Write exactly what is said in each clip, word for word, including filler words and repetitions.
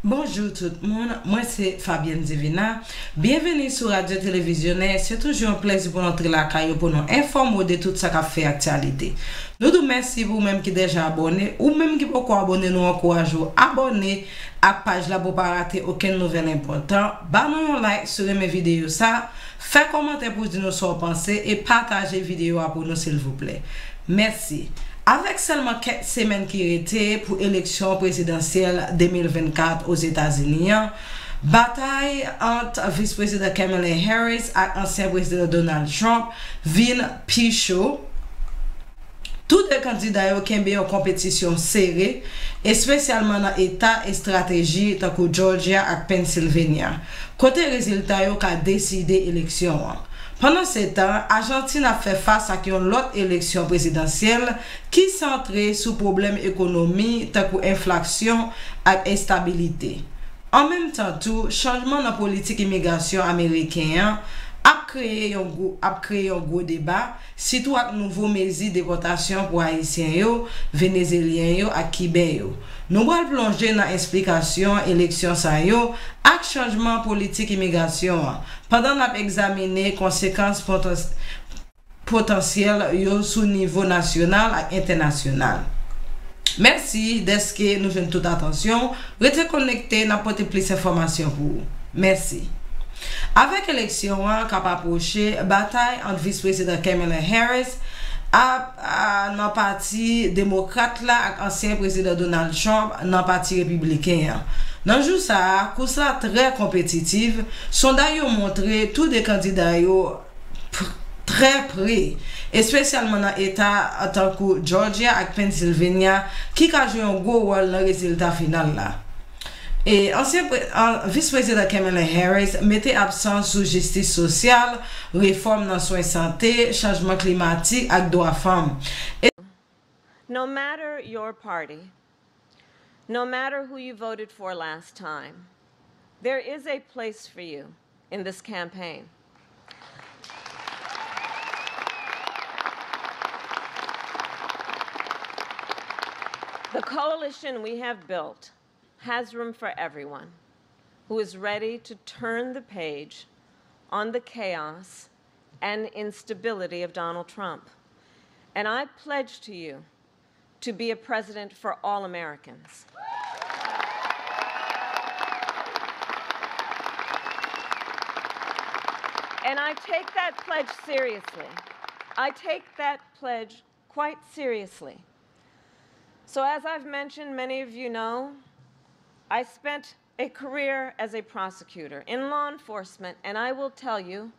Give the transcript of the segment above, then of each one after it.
Bonjou tout moun, mwen se Fabienne Divina. Byenveni sou Radyo Televizyonè. Se toujou yon plèzi pou n antre lakay ou pou nou enfòme w de tout sa k ap fè aktyalite. Nou di w mèsi pou ou menm ki deja abòne. Ou menm ki poko abòne, nou ankouraje w abòne ak paj la pou w pa rate okenn nouvèl enpòtan. Ba nou yon like si w renmen videyo sa. Fè kòmantè pou w di nou sa w panse e pataje videyo a pou nou silvouplè. Mèsi. Avèk sèlman kèk semèn ki rete pou eleksyon prezidansyèl de mil vennkat Ozetazini an, batay ant Vis Prezidan Kamala Harris ak ansyen Prezidan Donald Trump vin pi cho. Tou de kandida yo kenbe yon konpetisyon sere, espesyalman nan eta estrateji tankou Georgia ak Pennsylvania, kote rezilta yo ka deside eleksyon an. Pandansetan, Ajantin ap fè fas ak yon lòt eleksyon prezidansyèl ki santre sou pwoblèm ekonomi tankou enflasyon ak enstabilite. An menm tan tou, chanjman nan politik imigrasyon ameriken an ap kreye yon gwo, ap kreye yon gwo deba, sitou ak nouvo mezi depòtasyon pou Ayisyen yo, Venezelyen yo ak Kiben yo. Nou pral plonje nan esplikasyon eleksyon sa yo ak chanjman politik imigrasyon an, pandan n ap egzamine konsekans potans-, potansyèl yo sou nivo nasyonal ak entènasyonal. Mèsi dèske nou jwenn tout atansyon w. Rete konekte, n ap pote plis enfòmasyon pou ou. Mèsi. Avèk eleksyon an k ap apwoche, batay ant Vis Prezidan Kamala Harris ap, a, nan pati demokrat la ak ansyen Prezidan Donald Trump nan pati repibliken an. Nan jou sa a, kous la trè konpetitiv, sonday yo montre tou de kandida yo p-, trè pre, espesyalman nan eta tankou Georgia ak Pennsylvania, ki ka jwe yon gwo wòl nan rezilta final la. E ansyen pre-, an, Vis Prezidan Kamala Harris mete aksan sou jistis sosyal, refòm nan swen sante, chanjman klimatik ak dwa fanm. E No matter your party, no matter who you voted for last time, there is a place for you in this campaign. The coalition we have built has room for everyone who is ready to turn the page on the chaos and instability of Donald Trump. And I pledge to you to be a president for all Americans. And I take that pledge seriously. I take that pledge quite seriously. So, as I've mentioned, many of you know, I spent a career as a prosecutor in law enforcement, and I will tell you,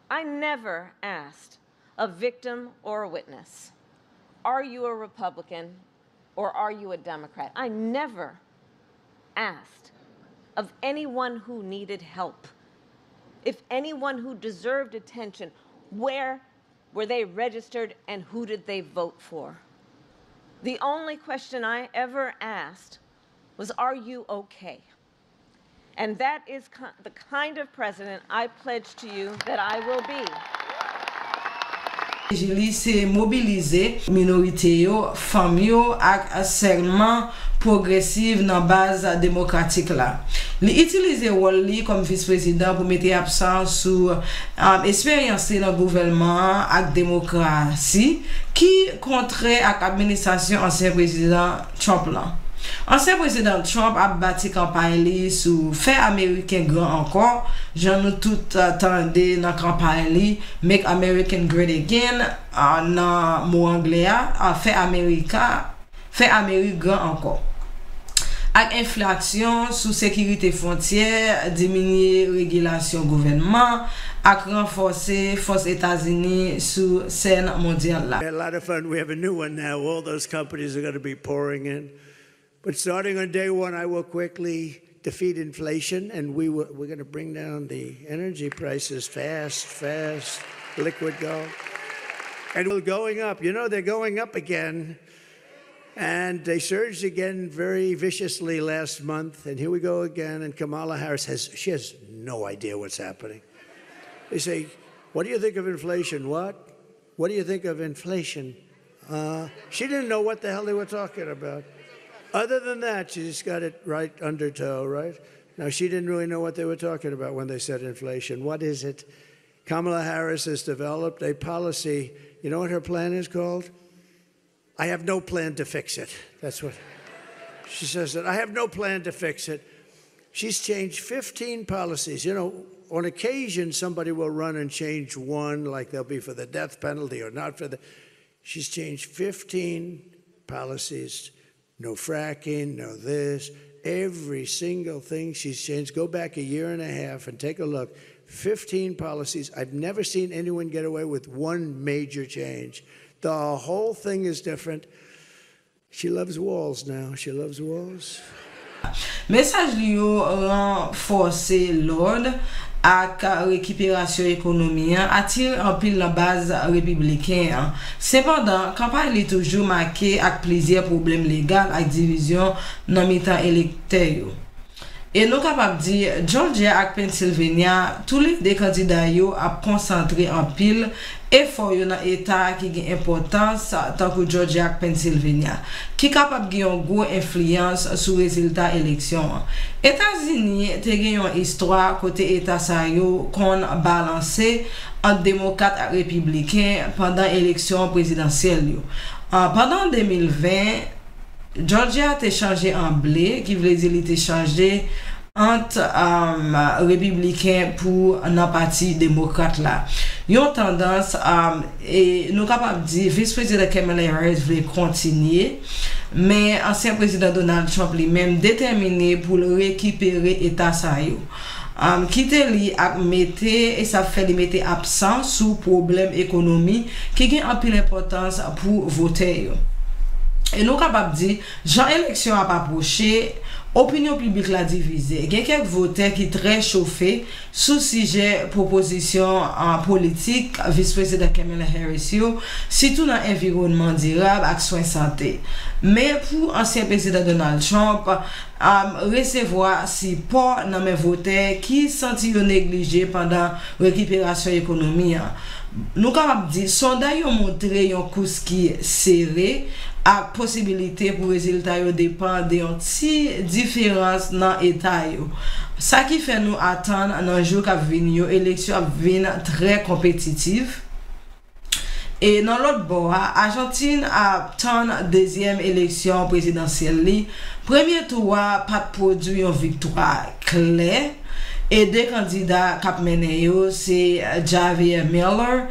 I never asked a victim or a witness, "Are you a Republican or are you a Democrat?" I never asked of anyone who needed help, if anyone who deserved attention, where were they registered and who did they vote for? The only question I ever asked was, "Are you okay?" And that is ki-, the kind of president I pledge to you that I will be. Li se mobilize minorite yo, fanm yo ak sègman pwogresiv nan baz demokratik la. Li itilize wòl li kòm vis prezidan pou mete aksan sou, um, esperyans li nan gouvènman an ak demokrasi ki kontrè ak administrasyon ansyen prezidan Trump lan. Ansyen prezidan Trump ap bati kanpay li sou fè Ameriken gran ankò, jan nou tout, uh, tande nan kanpay li, "Make American Great Again", uh, nan mo anglè a, uh, fè Amerika, fè Amerik gran ankò. Ak enflasyon, sou sekirite fwontyè, diminye regilasyon gouvènman, ak ranfòse fòs Etazini sou sèn mondyal la. A lot of fun. We have a new one now. All those companies are gonna be pouring in. But starting on day one, I will quickly defeat inflation, and we will, we're gonna bring down the energy prices fast, fast, liquid gold. And we're going up. You know, they're going up again. And they surged again very viciously last month. And here we go again. And Kamala Harris has, she has no idea what's happening. They say, "What do you think of inflation?" "What? What do you think of inflation?" Uh, she didn't know what the hell they were talking about. Other than that, she's got it right undertow, right? Now, she didn't really know what they were talking about when they said inflation. What is it? Kamala Harris has developed a policy. You know what her plan is called? I have no plan to fix it. That's what she says, that I have no plan to fix it. She's changed fifteen policies. You know, on occasion, somebody will run and change one, like they'll be for the death penalty or not for the. She's changed fifteen policies. No fracking, no this. Every single thing she's changed. Go back a year and a half and take a look. fifteen policies. I've never seen anyone get away with one major change. The whole thing is different. She loves walls now. She loves walls. Mesaj li yo ranfòse lòd ak rekiperasyon ekonomi an atire anpil nan baz repibliken an. Sepandan, kanpay li toujou make ak plizyè pwoblèm legal ak divizyon nan mitan elektè yo. E nou kapab di, Georgia ak Pennsylvania, toulede kandida yo ap konsantre anpil efò yo nan eta ki gen enpòtans, tankou Georgia ak Pennsylvania, ki kapab gen yon gwo enfliyans sou rezilta eleksyon an. Etazini te gen yon istwa kote eta sa yo konn balanse ant demokrat ak repibliken pandan eleksyon prezidansyèl yo. Pandan de mil ven, Georgia te chanje an ble, ki vle di li te chanje ant repibliken pou nan pati demokrat la. Yon tandans e nou kapab di Vis Prezidan Kamala Harris vle kontinye, men ansyen Prezidan Donald Trump li menm detèmine pou l rekipere eta sa yo. Kite li ap mete, e sa ap fè li mete apsan sou pwoblèm ekonomi ki gen anpil enpòtans pou votè yo. E nou kapab di, jan eleksyon ap apwoche, opinyon piblik la divize. Gen kèk votè ki trè chofe sou sijè pwopozisyon politik Vis Prezidan Kamala Harris yo, sitou nan enviwònman dirab ak swen sante. Men pou ansyen Prezidan Donald Trump, resevwa sipò nan men votè ki santi yo neglije pandan rekiperasyon ekonomi an. Nou kapab di, sonday yo montre yon kous ki sere, ak posibilite pou rezilta yo depann de yon ti diferans nan eta yo. Sa ki fè nou atann nan jou k ap vini yo, eleksyon ap vin trè konpetitif. E nan lòt bò a, Ajantin ap tann dezyèm eleksyon prezidansyèl li. Premye tou a pa t pwodui yon viktwa klè, e de kandida k ap mennen yo se Javier Miller,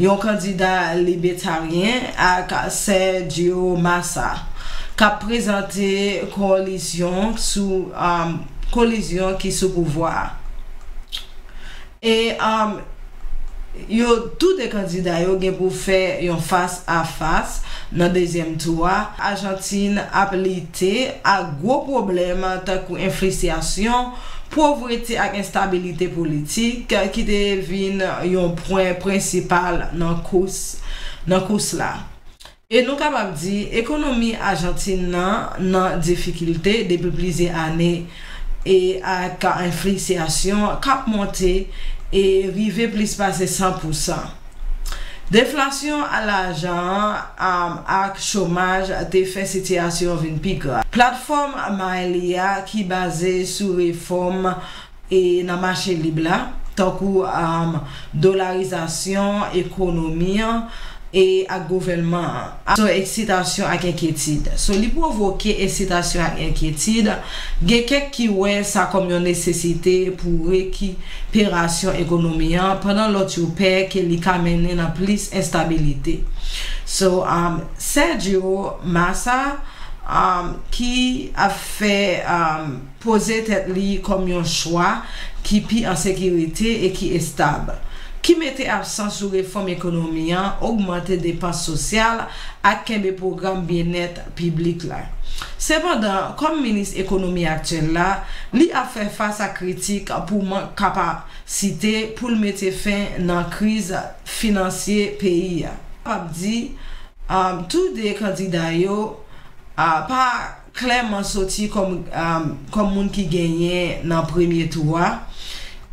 yon kandida libertaryen, ak Sergio Massa, k ap prezante kolizyon sou kolizyon ki sou pouvwa a. E yo tou de kandida yo gen pou fè yon fas a fas nan dezyèm tou a. Ajantin ap lite ak gwo pwoblèm tankou enflisyasyon, povrete ak enstabilite politik ki te vin yon pwen prensipal nan kous nan kous la. E nou kapab di ekonomi Ajantin nan nan difikilte depi plizyè ane e ak enflisyasyon k ap monte e rive plis pase san pousan. Deflasyon lajan an ak chomaj te fè sitiyasyon vin pi grav. Platfòm Maili a ki baze sou refòm e nan mache lib la, tankou dolarizasyon ekonomi an e ak gouvènman an, so eksitasyon ak enkyetid. So li pwovoke eksitasyon ak enkyetid. Gen kèk ki wè sa kòm yon nesesite pou rekiperasyon ekonomi an, pandan lòt yo pè ke li ka mennen nan plis enstabilite. So Sergio Massa ki ap fè poze tèt li kòm yon chwa ki pi an sekirite e ki estab, ki mete aksan sou refòm ekonomi an, ogmante depans sosyal ak kenbe pwogram byennèt piblik la. Sepandan, kòm minis ekonomi aktyèl la, li ap fè fas a kritik pou mank kapasite pou l mete fen nan kriz finansye peyi a. Ap di, tou de kandida yo pa klèman soti kòm kòm moun ki genyen nan premye tou a.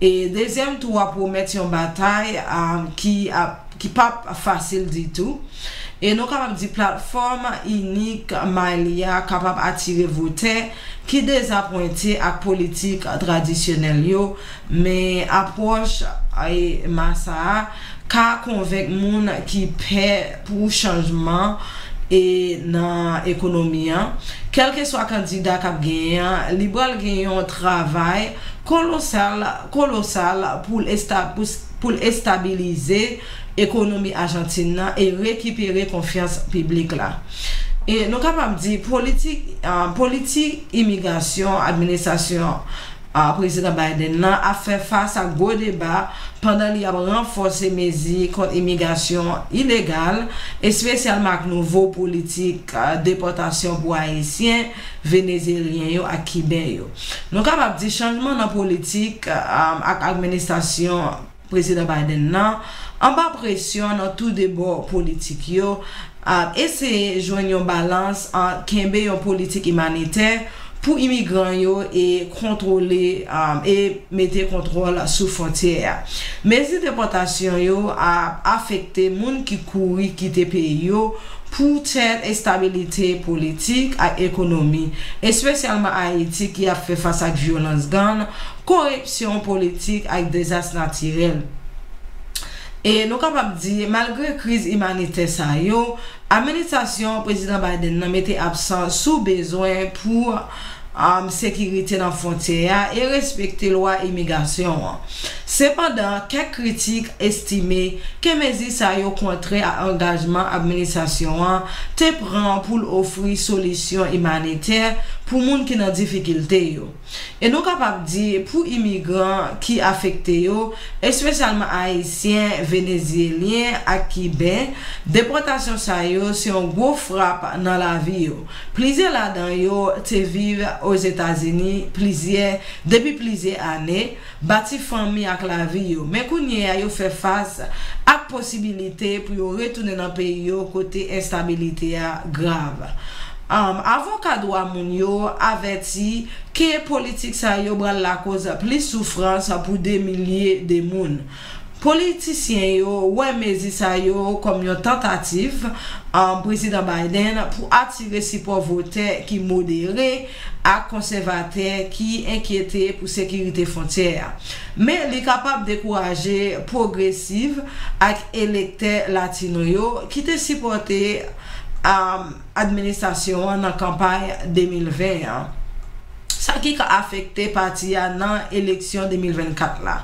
E dezyèm tou a pwomèt yon batay ki ap ki p ap fasil ditou. E nou kapab di platfòm inik Miley a kapab atire votè ki dezapwente ak politik tradisyonèl yo, men apwòch e ma sa a ka konvenk moun ki pè pou chanjman e nan ekonomi an. Kèlkeswa kandida k ap genyen an, li pral gen yon travay kolosal, kolosal pou l esta-, pou, pou l estabilize ekonomi Ajantin nan e rekipere konfyans piblik la. E nou kapab di politik, ah, politik imigrasyon administrasyon ah, Prezidan Biden nan ap fè fas ak gwo deba pandan li ap ranfòse mezi kont imigrasyon ilegal, espesyalman ak nouvo politik, ah, depòtasyon pou Ayisyen, Venezyelyen yo ak Kiben yo. Nou kapab di chanjman nan politik, ah, ak administrasyon Prezidan Biden nan, anba presyon nan tou de bò politik yo, ap eseye jwenn yon balans ant kenbe yon politik imanitè pou imigran yo e kontwole, um, e mete kontwòl sou fwontyè a. Mezi depòtasyon yo ap afekte moun ki kouri kite peyi yo poutèt estabilite politik ak ekonomi, espesyalman Ayiti ki ap fè fas ak vyolans gang, koripsyon politik ak dezas natirèl. E nou kapab di, malgre kriz imanitè sa yo, administrasyon Prezidan Biden nan mete aksan sou bezwen pou, um, sekirite nan fwontyè a e respekte lwa imigrasyon an. Sepandan, kèk kritik estime ke mezi sa yo kontrè a angajman administrasyon an te pran pou l ofri solisyon imanitè pou moun ki nan difikilte yo. E nou kapab di, pou imigran ki afekte yo, espesyalman Ayisyen, Venezyelyen ak Kiben, depòtasyon sa yo se yon gwo frap nan lavi yo. Plizyè ladan yo te viv Ozetazini plizyè, depi plizyè ane, bati fanmi ak lavi yo. Men kounye a, yo fè fas ak posibilite pou yo retounen nan peyi yo kote enstabilite a grav. Um, avoka dwa moun yo avèti ke politik sa yo pral lakoz plis soufrans pou de milye de moun. Politisyen yo wè mezi sa yo kòm yon tantativ, um, Prezidan Biden pou atire sipò votè ki modere ak konsèvatè ki enkyete pou sekirite fwontyè a. Men li kapab dekouraje pwogresiv ak elektè latino yo ki te sipòte, um, administrasyon an nan kanpay de mil ven an, sa ki ka afekte pati a nan eleksyon de mil vennkat la.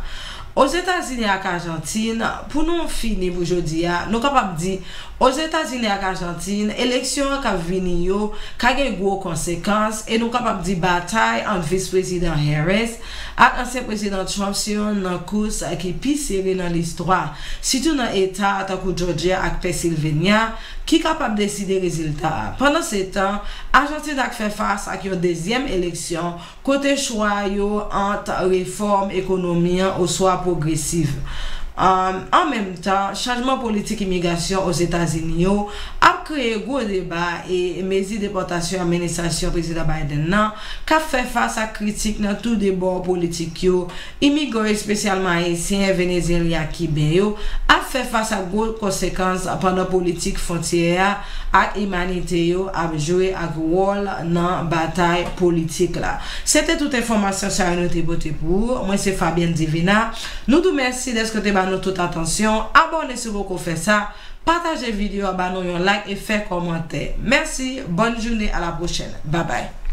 Ozetazini ak Ajantin, pou nou fini pou jodi a, nou kapab di, Ozetazini ak Ajantin, eleksyon an k ap vini yo ka gen gwo konsekans, e nou kapab di batay ant Vis Prezidan Harris ak ansyen Prezidan Trump se youn nan kous ki pi sere nan listwa, sitou nan eta tankou Georgia ak Pennsylvania, ki kapab deside rezilta a. Pandansetan, Ajantin ap fè fas ak yon dezyèm eleksyon kote chwa yo ant refòm ekonomi an oswa pwogresiv. An, an menm tan, chanjman politik imigrasyon Ozetazini yo ap kreye gwo deba, e mezi depòtasyon administrasyon Prezidan Biden nan, k ap fè fas ak kritik nan tou de bò politik yo, imigran, espesyalman Ayisyen, Venezyelyen ak Kiben yo, ap fè fas ak gwo konsekans pandan politik fwontyè a ak imanite yo ap jwe ak wòl nan batay politik la. Se te tout enfòmasyon sa yo nou te pote pou ou. Mwen se Fabienne Divina. Nou di w mèsi dèske w te ba nou tout atansyon. Abòne si w poko fè sa. Pataje videyo a, ba nou yon like e fè kòmantè. Mèsi, bòn jounen, a la pwochèn. Babay.